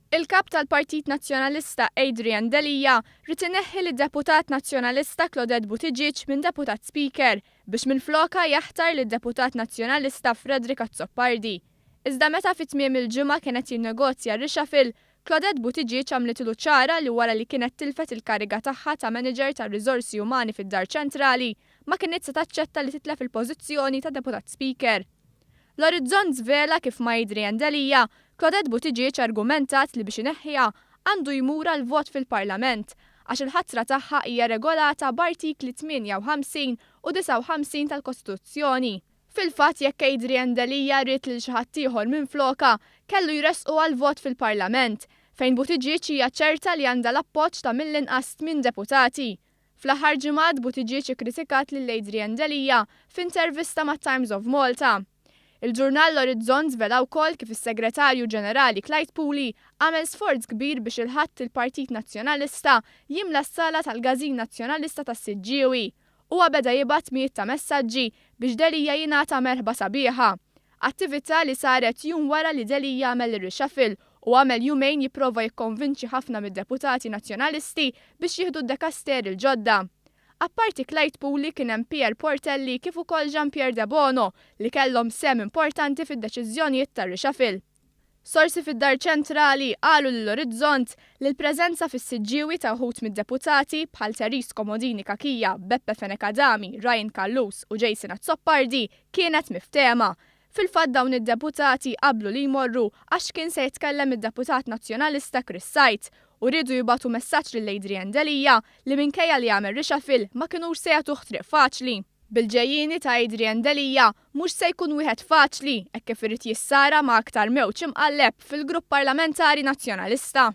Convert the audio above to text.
Il-Kap tal-Partit Nazzjonalista Adrian Delia ried ineħħi lid-Deputat Nazzjonalista Claudette Buttigieg minn Deputat Speaker biex minflokha jaħtar lid-Deputat Nazzjonalista Frederick Azzopardi. Iżda meta fi tmiem il-ġimgħa kien qed jinnegozja r-reshuffle, Claudette Buttigieg għamlitilu ċara li wara li kienet tilfet il-kariga tagħha ta' Manager tar-Riżorsi Umani fid-Dar Ċentrali, ma kinitx se taċċetta li titlef il-pożizzjoni ta' Deputat Speaker. L-Orizzont żvela kif ma' Adrian Delia, Claudette Buttigieg argumentat li biex ineħħiha għandu jmur għal vot fil-Parlament, għax il-ħatra tagħha hija regolata b'artikli 58 u 59 tal-Kostituzzjoni. Fil-fatt jekk Adrian Delia ried lil xi ħadd ieħor minflokha, kellu jressqu għal vot fil-Parlament, fejn Buttigieg hija ċerta li għandha l-appoġġ ta' mill-inqas tmien deputati. Fl-aħħar ġimgħat Buttigieg ikkritikat lil Adrian Delia f'intervista mat-Times of Malta. Il-ġurnal L-Orizzont żvela wkoll kif is-Segretarju Ġenerali Clyde Puli għamel sforz kbir biex il-Ħadd il-Partit Nazzjonalista jimla s-sala tal-Każin Nazzjonalista tas-Siġġiewi. Huwa beda jibgħat mijiet ta' messaġġi biex Delia jingħata merħba sabiħa. Attività li saret jum wara li Delia għamel ir-reshuffle u għamel jumejn jipprova jikkonvinċi ħafna mid-deputati Nazzjonalisti biex jieħdu d-dekasteri l-ġodda. Apparti Clyde Puli kien hemm Pierre Portelli kif ukoll Jean Pierre Debono li kellhom sehem importanti fid-deċiżjonijiet tar-reshuffle. Sorsi fid-Dar Ċentrali qalu lil Orizzont li l-preżenza fis-Siġġiewi ta' wħud mid-deputati bħal Therese Comodini Cachia, Beppe Fenech Adami, Ryan Callus u Jason Azzopardi kienet miftehma. Fil-fatt dawn id-deputati qablu li jmorru għax kien se jitkellem id-deputat Nazzjonalista Chris Said u riedu jibagħtu messaġġ lil Adrian Delia li minkejja li għamel reshuffle ma kinux se jagħtuh triq faċli. Bil-ġejjieni ta' Adrian Delia mhux se jkun wieħed faċli hekk kif irid jissara ma' aktar mewġ imqalleb fil-grupp parlamentari Nazzjonalista.